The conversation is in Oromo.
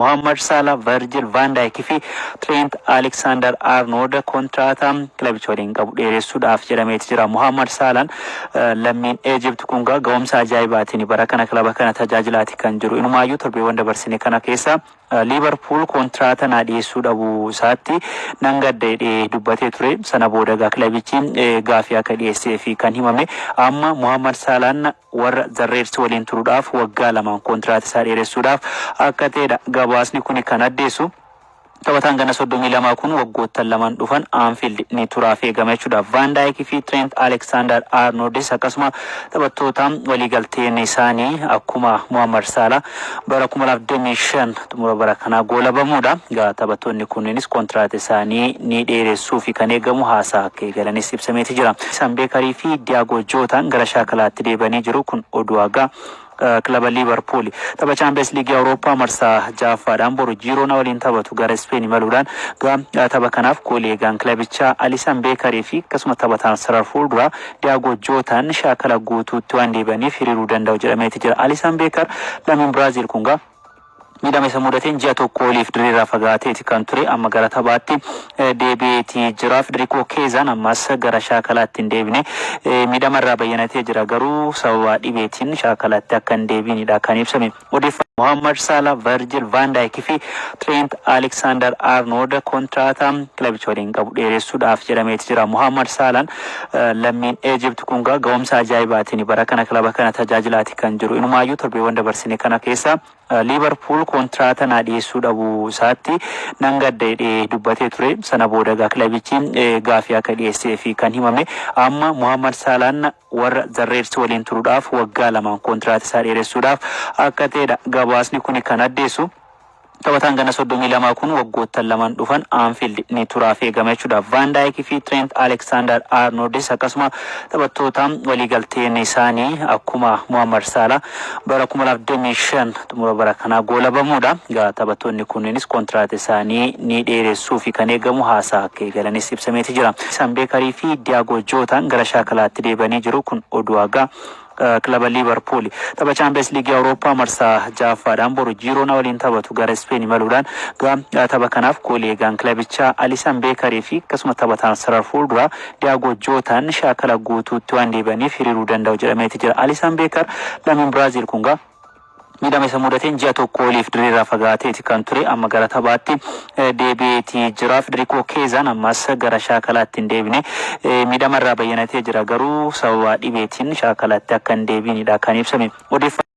Mohammad Salah, Virgil van Dijk fi Trent Alexander Arnold kontraata kilabicha waliin qabu dheeressuudhaaf jedhameeti jira. Mohammad Salaan lammiin Egypt kun ga'umsa ajaa'ibaatiin bara kana kilaba kana tajaajilaati kan jiru. Inumaayyuu torbeewwan dabarsine kana keessa Liverpool kontraata naa dhiyeessuu dhabuu isaatti nan gadda jedhee dubbatee ture. Sana booda egaa kilabichi gaafii akka dhiyeessee fi kan himame amma Mohammad Salaan warra The Reds waliin turuudhaaf waggaa lamaan kontiraata isaa dheeressuudhaaf akka ta'edha gabaasni kuni kan addeessu. Taphataan ganna 32 kun waggoottan lamaan dhufan Anfield ni turaaf eegama jechuudha. Van Dijk fi Trent Alexander Arnoldis akkasuma taphattoota waliigalteen isaanii akkuma Mohammad Salah bara 2025 xumura bara kanaa goolabamuudha. Egaa taphattoonni kunneenis kontiraata isaanii ni dheeressuu fi kan eegamu haasaa akka eegalanis ibsameeti jira. Alisson Beekarii fi Diyaago Jootaan gara shaakalaatti deebi'anii jiru. Kun oduu hagaa kilaba Liivarpuuli. Tapha Chaampiyeens Liigii Awurooppaa marsaa ja'affaadhaan boru Jiiroonaa waliin taphatu gara Ispeen imaluudhaan tapha kanaaf goolii eegaan kilabichaa Alisson Beekarii fi akkasuma taphataan sarara fuulduraa Diyaago Jootaan shaakala guutuutti waan deebi'aniif hiriiruu danda'u jedhameeti jira. Alisson Beekar lammiin Biraaziil kun miidhama isa mudateen ji'a tokko oliif dirreerraa fagaateeti kan ture, amma gara taphaatti deebi'eeti jira. Federico Keezaan ammas gara shaakalaatti hin deebine, miidhama irraa bayyanatee jira, garuu sababa dhibeetiin shaakalaatti akka hin deebiinidha kan ibsame. Odeeffannoo Mohammad Salah, Virgil van Dijk fi Trent Alexander Arnold kontraata kilabicha waliin qabu dheeressuudhaaf jedhameeti jira. Mohammad Salaan lammiin Egypt kun ga'umsa ajaa'ibaatiin bara kana kilaba kana tajaajilaati kan jiru. Inumaayyuu torbeewwan dabarsine kana keessa Liverpool kontraata naa dhiyeessuu dhabuu isaatti nan gadda jedhee dubbatee ture. Sana booda egaa kilabichi gaafii akka dhiyeessee fi kan himame amma Mohammad Salaan warra The Reds waliin turuudhaaf waggaa lamaan kontiraata isaa dheeressuudhaaf akka ta'edha gabaasni kun kan addeessu. Taphataan ganna 32 kun waggoottan lamaan dhufan Anfield ni turaaf eegama jechuudha. Van Dijk fi Trent Alexander Arnoldis akkasuma taphattoota waliigalteen isaanii akkuma Mohammad Salah bara 2025 xumura bara kanaa goolabamuudha. Egaa taphattoonni kunneenis kontiraata isaanii ni dheeressuu fi kan eegamu haasaa akka eegalanis ibsameeti jira. Alisson Beekarii fi Diyaago Jootaan gara shaakalaatti deebi'anii jiru. Kun oduu hagaa kilaba Liivarpuuli. Tapha Chaampiyeens Liigii Awurooppaa marsaa ja'affaadhaan boru Jiiroonaa waliin taphatu gara Ispeen imaluudhaan tapha kanaaf goolii eegaan kilabichaa Alisson Beekarii fi akkasuma taphataan sarara fuulduraa Diyaago Jootaan shaakala guutuutti waan deebi'aniif hiriiruu danda'u jedhameeti jira. Alisson Beekar lammiin Biraaziil kun miidhama isa mudateen ji'a tokko oliif dirreerraa fagaateeti kan ture, amma gara taphaatti deebi'eeti jira. Federico Keezaan ammas gara shaakalaatti hin deebine, miidhama irraa bayyanatee jira, garuu sababa dhibeetiin shaakalaatti akka hin deebiinidha kan ibsame. Odeeffannoo.